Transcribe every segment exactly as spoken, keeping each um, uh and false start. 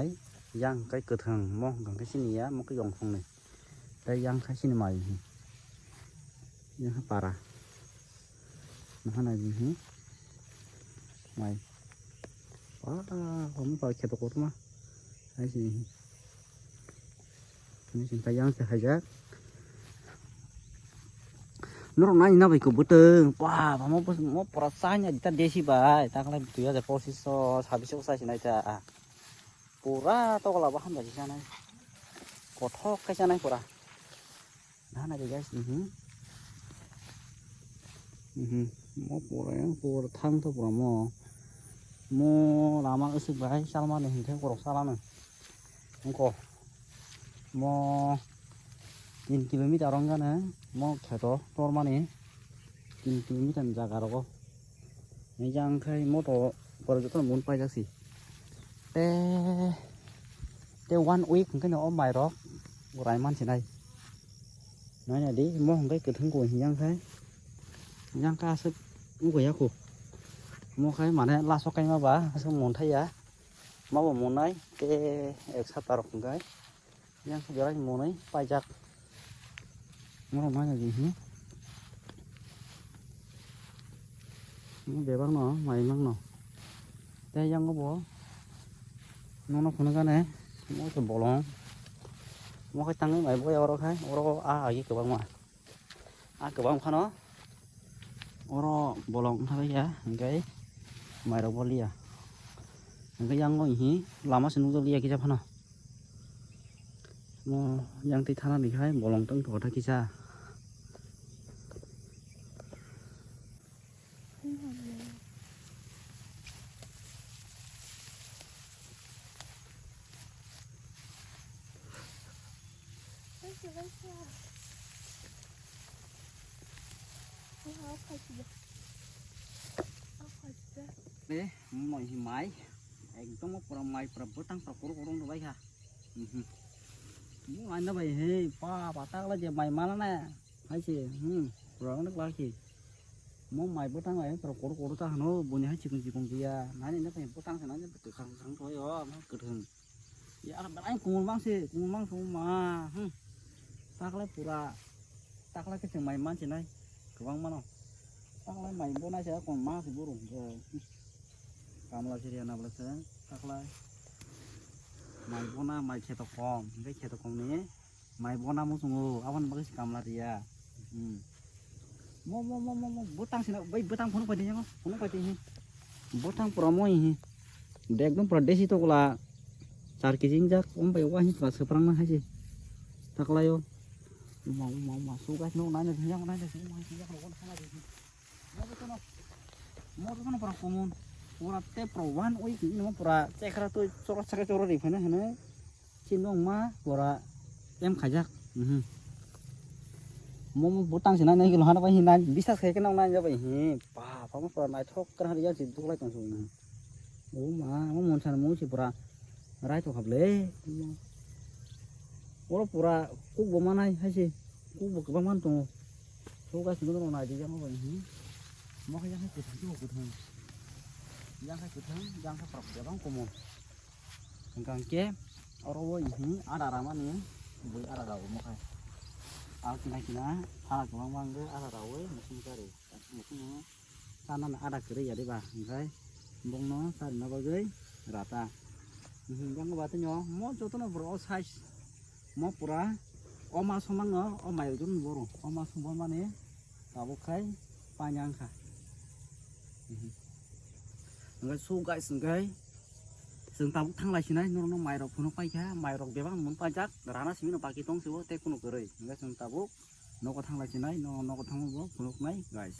nai, yang khe kwthwng, mo hwnkha khe chini ya, mo khe yongthong ni. Tei yang khe chini mai hi. Yang khe para. Naha nai di hi. Mai. Wah, kamu pakai kheto kotor mah. Hai sini. Ini sini kayang sih hajar. Norok nai na bai ko bwtwng. Wah, mo mo pura sanya dita desi bai. Taklai dui hajar pochish so, sabbish so sai sinai ta. Pura tokla bo hamjak si sanai. Kothok khe sanai pura. Nana de guys, mhm. Mhm. Mo pura yang pura thang to pura mo. Mo lama usik bai salmani hinkhe borok salano. Wngkho. Mo tin kilometer wngkha ne mo kheto tormani tin kilometer ni jaga rogo. Yang khai moto pore joto mun paijak si. Te, te one week hwnkhe no o mairok rai man sinai. Nai nai di, mo hwnkhe kwthwng koi yang khai. Yang kha aswk wngkha ya khu. Mo khai mane laso kaima ba aswk mon thai ya. Ma bo monai te ek sata rok hwnkhe. Yang khe belai monwi paijak. Norok naina di hi. Bebak no, mai mang no. Tei yang bo. Nono phunuk gane. Mo khe bolong. Mo khe tangwi mai boya oro khai. Oro a agi kwbangma. A kwbang phano oro bolong wngkha ya, hingke mairok bo liya. Hingke yang o ihi lama se nukjak liya kisa phano. Mo yang twi thana ni khai bolong tong tongkha kisa. Eh, moi hi mai. Ekdom pura mai pura bwtang pura kuru kuru wng bai kha. Mhm. Mo aina bai he pa pa takla je mai mala na. Hai se, hmm, pura wng kla ki. Mo mai bwtang bai pura kuru kuru ta hano buni hai chikung chikung kiya. Nani na bai bwtang sana je kwkhang kwkhang thoi o, ma kwthang. Ya, belai kumul mang se, kumul mang se, ma, hmm. Taklai pura, taklai khe chwng mai man se nai, kwbang mano. Taklai mai bo nai se, kon ma se buru, eh, hmm. Kamla se riya na bwlai se, taklai. Mai bo na, mai kheto kom, hingke kheto kom ni, mai bo na mo chungo, aboni bagwi se kamla riya. Hmm. Mo, mo, mo, mo, mo, bwtang sina, bai bwtang phunuk pai tongya, phunuk pai tongya. Bwtang pura mo hi. Ekdom pura desi tokla. Char kg wngjak, om bai wa hi pura swprangnai hai se. Taklaio. Uma, uma, uma, sugas no nai nai yang nai nai uma hi yang ro sana de. Mo to no. Mo to no pura common. Pura te pura one week ni mo pura chekra to choro chekra choro ri phana hene. Chini wngma pura em khaijak. Mhm. Mo bwtang se nai nai khe lohana bai hinai bisas khai khe nang nai jabai hi. Pa pa mo pura naithok kra ya si duklai tong sung. O ma mo monsan mo si pura rai to khable. Oro pura kuk bo manai hai se. Kuk bo kwbang man tongo. So guys, nokno nai di jang bai hi. Mo khe yang hai kwthang khe kwthang. Yang hai kwthang, yang hai pura kwbang komo. Hingka hingke oro o ihing ada ramani bui ada rao mo khai. Al kina kina hala kwbangma hingke ada rawi muchung kari. Muchung chanani ada kwrwi ya diba hingkai bongno charina bagwi rata. Hingke bati no mo jotono boro o size mo pura o ma somang no o mai jon boro o ma somang mani. Tabuk khai paina wngkha. Mhm. Hingke so guys, hingke chwng tabuk thanglai sinai, norokno mairok phunuk paikha, mairok bebak mun paijak, rana simi no baki tong sio, tei kunu kwrwi. Hingke chwng tabuk nogo thanglai sinai, no nogo thangma bo phunuknai guys.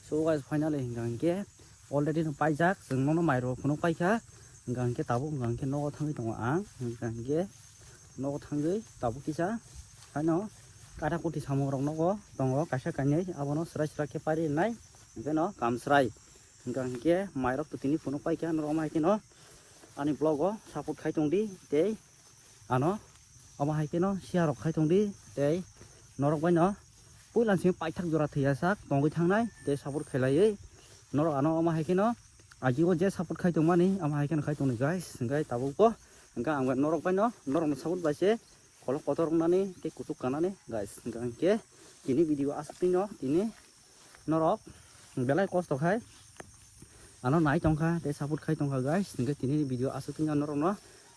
So guys, finally hingka hingke already no paijak, chwng nono mairok phunuk paikha, hingka hingke tabuk hingka hingke nogo thangwi tongo ang, hingka hingke nogo thangwi tabuk kisa haino kaita kuti samung rok nogo tongo kaisa kainwi abono swrai swrai khe pari nai hwnkhe no kam swrai hwnkha hwnkhe mairok to tini phunuk paikha norok ma hai kheno ani vlog o support khai tongdi tei ano omo hai kheno share rok khai tongdi tei norok bai no puila simi paithak jora thwiya sak tongwi thangnai tei support khailaiwi norok ano omo hai kheno ajigo je support khai tongmani omo hai kheno khai tongdi guys hwnkhe tabuk bo hwnkhe ang norok bai no norok ni support bai se. Kolok kotor wngnani tei kuchuk kanani guys, hingka hingke tini video aswk twi no tini norok belai kosto khai ano nai tongkha tei support khai tongkha guys, hingke tini video aswk twi no norok no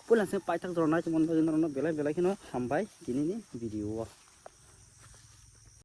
puila se paithak jora nai tongmani bagwi norok no belai belai kheno hambai tini ni video o.